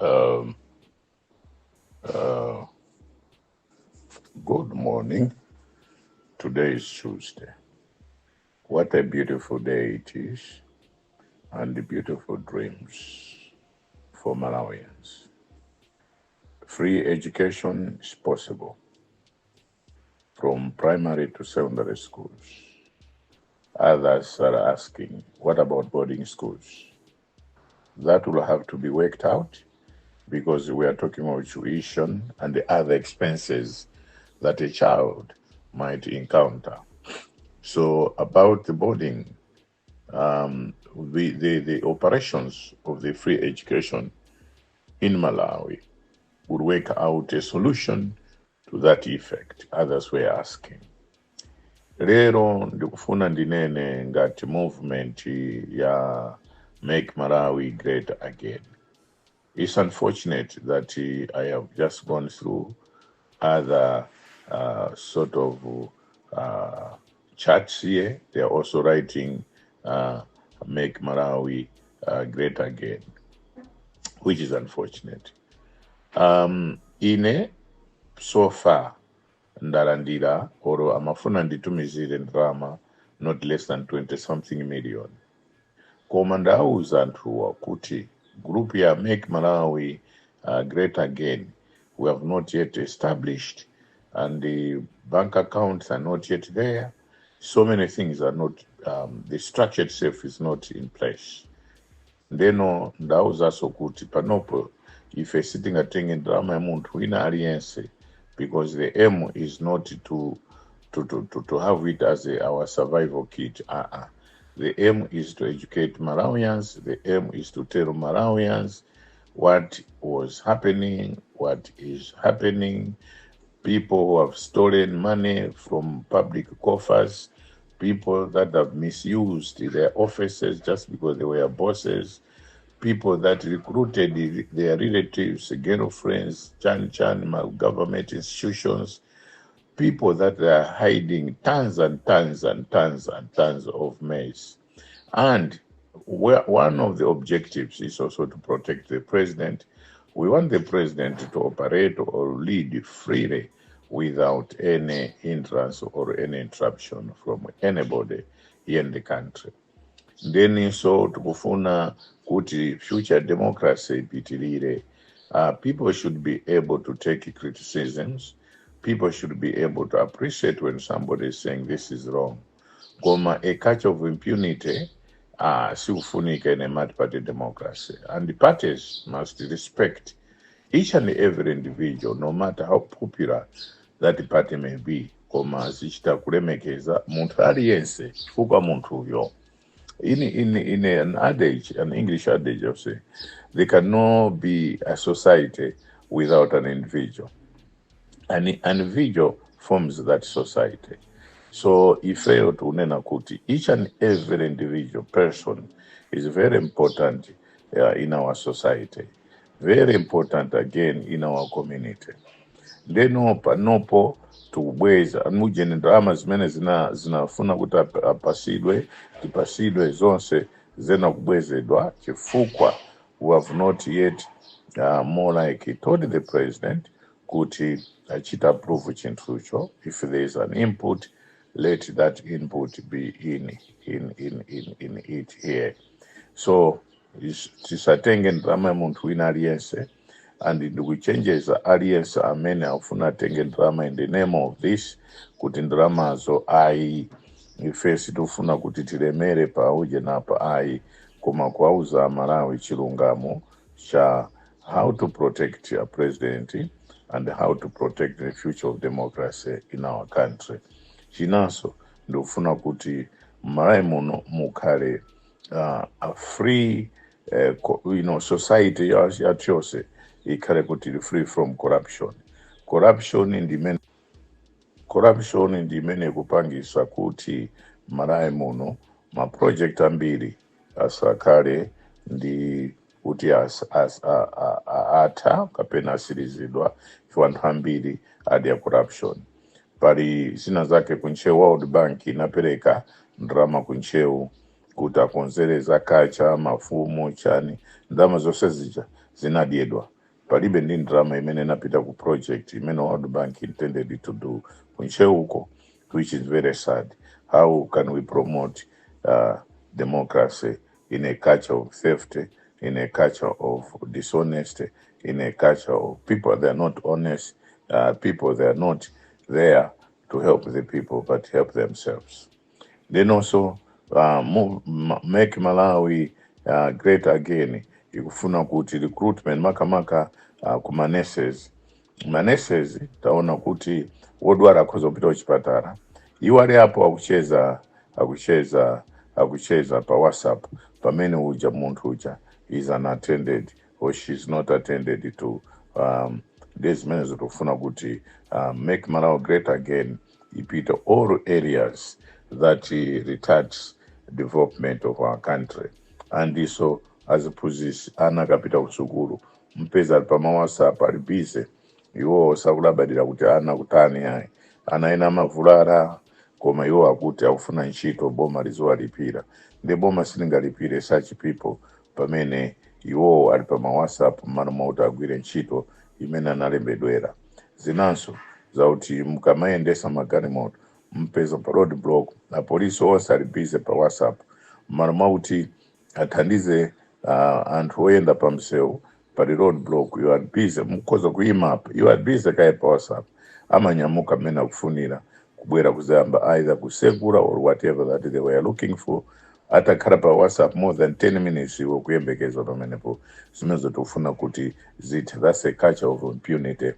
Good morning. Today is Tuesday. What a beautiful day it is, and the beautiful dreams for Malawians. Free education is possible from primary to secondary schools. Others are asking, what about boarding schools? That will have to be worked out because we are talking about tuition and the other expenses that a child might encounter. So, about the boarding, the operations of the free education in Malawi would work out a solution to that effect. Others were asking. Lero ndikufuna ndinene ngati movement ya Make Malawi Great Again. It's unfortunate that I have just gone through other sort of chats here. They are also writing Make Malawi Great Again, which is unfortunate. Ine so far ndalandira oro amafuna nditumizire ndalama not less than 20 something million, koma ndauza anthuwa kuti group ya Make Malawi Great Again we have not yet established and the bank accounts are not yet there. So many things are not, the structure itself is not in place. Ndeno ndauzaso kuti panopo ife sitingatenge ndalama ya munthu wina aliyense because the aim is not to have it as our survival kit. Uh-uh. The aim is to educate Malawians. The aim is to tell Malawians what was happening, what is happening, people who have stolen money from public coffers, people that have misused their offices just because they were bosses, people that recruited their relatives, girlfriends, chan chan, government institutions, people that are hiding tons and tons and tons and tons of maize. And one of the objectives is also to protect the president. We want the president to operate or lead freely without any hindrance or any interruption from anybody here in the country. Then so tikufuna kuti future democracy ipitirire. People should be able to take criticisms. People should be able to appreciate when somebody is saying this is wrong. Koma a culture of impunity sikufunika in a multi-party democracy. And the parties must respect each and every individual, no matter how popular that party may be. Koma zichita kulemekeza munthu aliyense chifukwa munthuyo in an adage, an English adage of say, there cannot be a society without an individual. An individual forms that society. So ifeyo tunena kuti each and every individual person is very important in our society, very important again in our community. Ndeno panopo tikubweza mujeni ndalama zimene zinafuna kuti apasidwe tipasidwe zonse zena kubwezedwa chifukwa we have not yet more like told the president kuti achita approve chinthucho. If there is an input, let that input be in it here. So tisatenge ndalama ya munthu wina aliyense, and ndikuchenjeza aliyense amene akufuna atenge ndalama in the name of this kuti ndalamazo ayi. Ife sitifuna kuti tilemere pa uje napa ayi, koma kuauza Malawi chilungamo cha how to protect a president and how to protect the future of democracy in our country. Chinanso ndikufuna kuti m'Malawi muno mukhale a free society yathu yonse ikhale kuti ili free from corruption. Corruption ndi imene ikupangisa kuti Malawi muno ma project ambiri asakhale ndi kuti atha kapena asirizidwa chifukwa anthu ambiri adya corruption. Pali zina zake ku Ntcheu, World Bank inapereka ndalama ku Ntcheu kuti akonzere zakacha mafumu chani, ndalama zonse zija zinadyedwa. Palibe ndi ndalama imene inapita ku project imene World Bank intended to do ku Ntcheuko, which is very sad. How can we promote democracy in a culture of theft, in a culture of dishonesty, in a culture of people that are not honest, people that are not there to help the people but help themselves? Then also make Malawi great again ikufuna kuti recruitment, makamaka kuma nurses. Ma nurses, taona kuti wodwala akhoza kupita kuchipatala, iwo ali apo akucheza, akucheza, akucheza pa WhatsApp, pamene uja munthu uja is unattended or she's not attended to. Ndi zimene zikufuna kuti Make Malawi Great Again ipite all areas that retards development of our country. Andiso aziphunzitsi, ana akapita kusukulu mpeza ali pama WhatsApp, ali busy, iwo sakulabadira kuti ana kutani ayi. Ana ena amavulala, koma iwo akuti akufuna ntchito, boma liziwalipira. Ndi boma silingalipire such people pamene iwowo ali pama WhatsApp mmalo mwakuti agwire ntchito imene analembedwera. Zinanso zakuti mukamayendesa magalimoto mpeza pa road block apolisi onse ali busy pa WhatsApp mmalo mwakuti athandize anthu oyenda pa msewu. Pali road block, you are busy, mukhoza kuyima apa, you are busy kaye pa WhatsApp. Amanyamuka mmene akufunira kubwera kuzayamba either kusekura or whatever that they were looking for, atakhala pa WhatsApp more than 10 minutes, iwe kuyembekeza pamenepo. Zimenezo tikufuna kuti zithe. That's a culture of impunity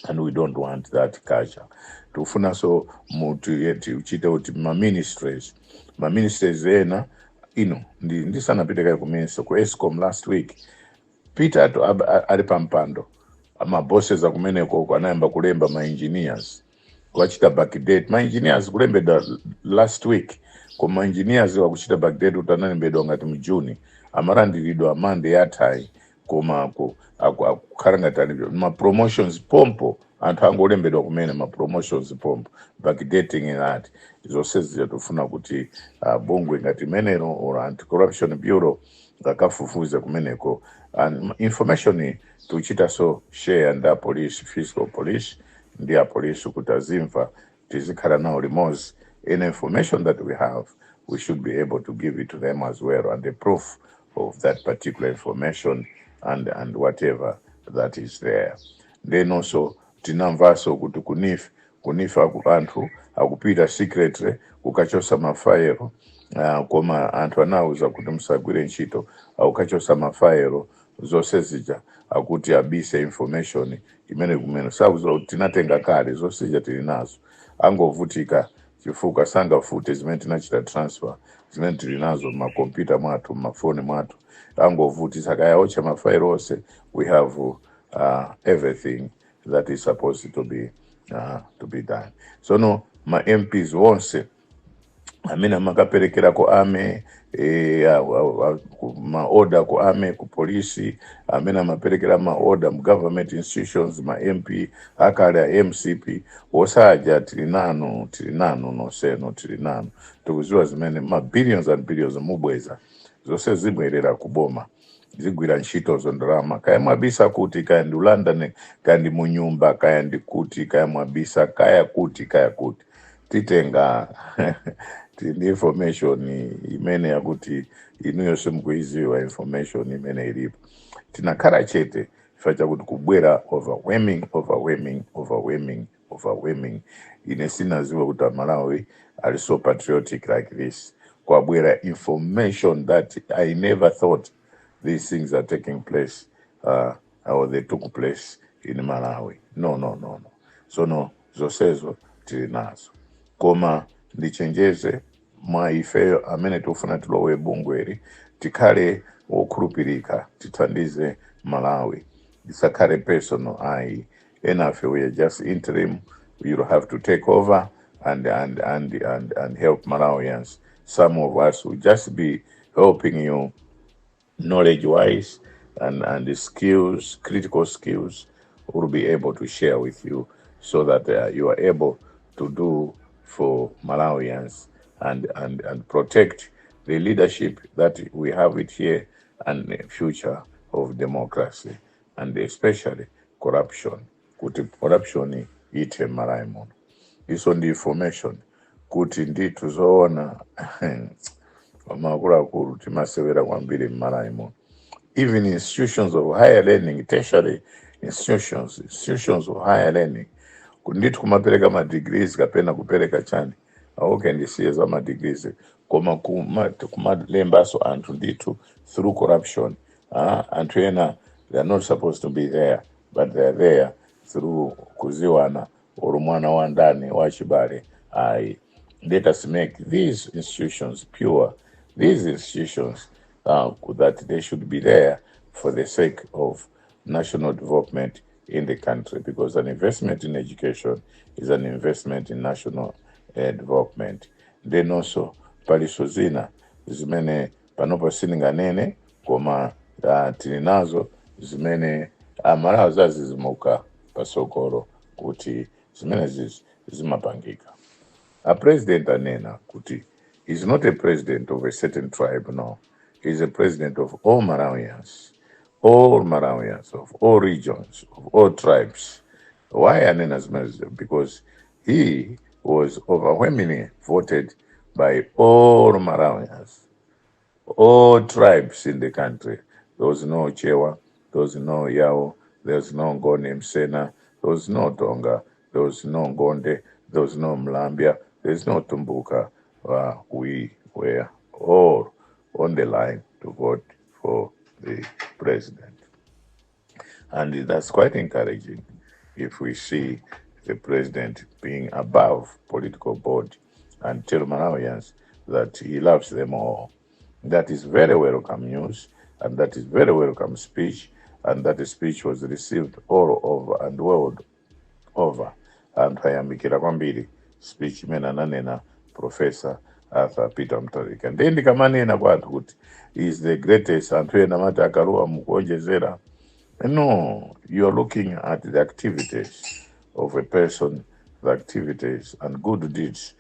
and we don't want that culture. Tikufunanso muti tichite kuti ma ministries ena ino ndisanapite kaye ku ministry, ku ESCOM last week, Peter ali pampando, ma bosses akumeneko anayamba kulemba ma engineers, kuachita backdate. Ma engineers kulembedwa last week, koma ma engineers wakuchita backdate kuti analembedwa ngati mu June, amalandiridwa Monday yathayi, koma akukhala ngati ali ma promotions pompo, anthu angolembedwa kumene, ma promotions pompo, backdating that. Zonse zija tifuna kuti bungwe ngati imenelo or Anti-Corruption Bureau ngakafufuze kumeneko. And information tikuchita so share ndi a police, fiscal police ndi a police, kuti azimva, tizikhala nawo limodzi. Any information that we have, we should be able to give it to them as well, and the proof of that particular information and whatever that is there. Then also tinamvanso kuti ku NEEF anthu akupita secretly kukachosa mafaelo, koma anthu anawuza kuti musagwire ntchito, akukachosa mafaelo zonse zija, akuti abise information imene kumene sakuziwa kuti tinatenga kale zonse zija, tili nazo. Angovutika chifukwa sangafute zimene tinachita transfer, zimene tili nazo m'makompyuta mwathu, m'mafoni mwathu. Angovutisa kayaotcha mafailo onse. We have everything that is supposed to be done. So no ma MPs onse amene amakaperekera ku army, ma order ku army, ku polisi, amene amaperekera ma order mu government institutions, ma MP akale a MCP osaja, tili nanu, tili nanu nonsenu, tili nanu. Tikuziwa zimene ma billions and billions mubweza, zonse zibwerera kuboma, zigwira ntchitozo. Ndalama kaya mwabisa kuti, kaya ndi London, kaya ndi munyumba, kaya ndi kuti, kaya mwabisa kaya kuti, kaya kuti, titenga. Tili ndi information imene yakuti inuyo simukuiziwa, information imene ilipo. Tinakhala chete chifukwa chakuti kubwera overwhelming, overwhelming, overwhelming, overwhelming. Ine sinaziwa kuti Amalawi ali so patriotic like this. Kwabwera information that I never thought these things are taking place, or they took place in Malawi. No, no, no, no. So no, zonsezo tili nazo. Koma ndichenjeze mwa ifeyo amene tikufuna tilowe bungweri, tikhale wokhulupirika, tithandize Malawi, isakhale personal ayi. Enafe we are just interim. You'll have to take over and help Malawians. Some of us will just be helping you knowledge wise and the skills, critical skills, will be able to share with you so that you are able to do for Malawians and protect the leadership that we have it here and the future of democracy. And and especially corruption, kuti corruption ithe m'Malawi muno. Iso ndi information kuti ndithu zoona, akuluakulu, timasewera kwambiri m'Malawi muno. Even institutions of higher learning, tertiary institutions, institutions of higher learning, ndithu kumapereka ma degrees kapena kupereka chani, okay, ndisiye za ma degrees, koma kumalembaso anthu ndithu through corruption. Anthu ena, they are not supposed to be there, but they are there through kuziwana or mwana wa ndani wachibale. Ayi, let us make these institutions pure, these institutions that they should be there for the sake of national development in the country, because an investment in education is an investment in national development. Then also paliso zina zimene panopo sindinganene, koma tili nazo zimene Amalawi zazizimuka pasogolo kuti zimenezi zimapangika. A president anena kuti he's not a president of a certain tribe. No, he's a president of all Malawians, all Malawians of all regions, of all tribes. Why anena zimenezi? Because he was overwhelmingly voted by all Malawians, all tribes in the country. There was no Chewa, there was no Yao, there was no Ngoni Msena, there was no Tonga, there was no Ngonde, there was no Mlambia, there's no Tumbuka. We were all on the line to vote for the president. And that's quite encouraging if we see the president being above political board and tell Malawians that he loves them all. That is very welcome news, and that is very welcome speech, and that speech was received all over and world over. Anthu ayamikira kwambiri speech imene ananena Professor Arthur Peter Mutharika. Ndiye ndikamanena kwa anthu kuti is the greatest, anthu ena amati akaluwa mukuonjezera. No, you are looking at the activities of a person, the activities and good deeds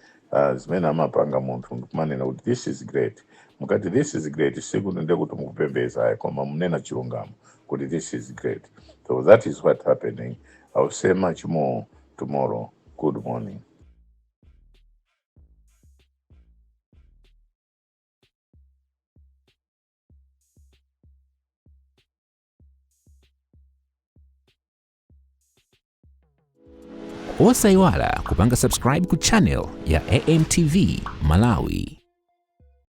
zimene amapanga munthu, ndikumanena kuti this is great. Mukati this is great, sikuti ndekuti mukupembeza ayi, koma munena chilungamo kuti this is great. So that is what happening. I will say much more tomorrow. Good morning. Osayiwala kupanga subscribe ku channel ya AMTV Malawi.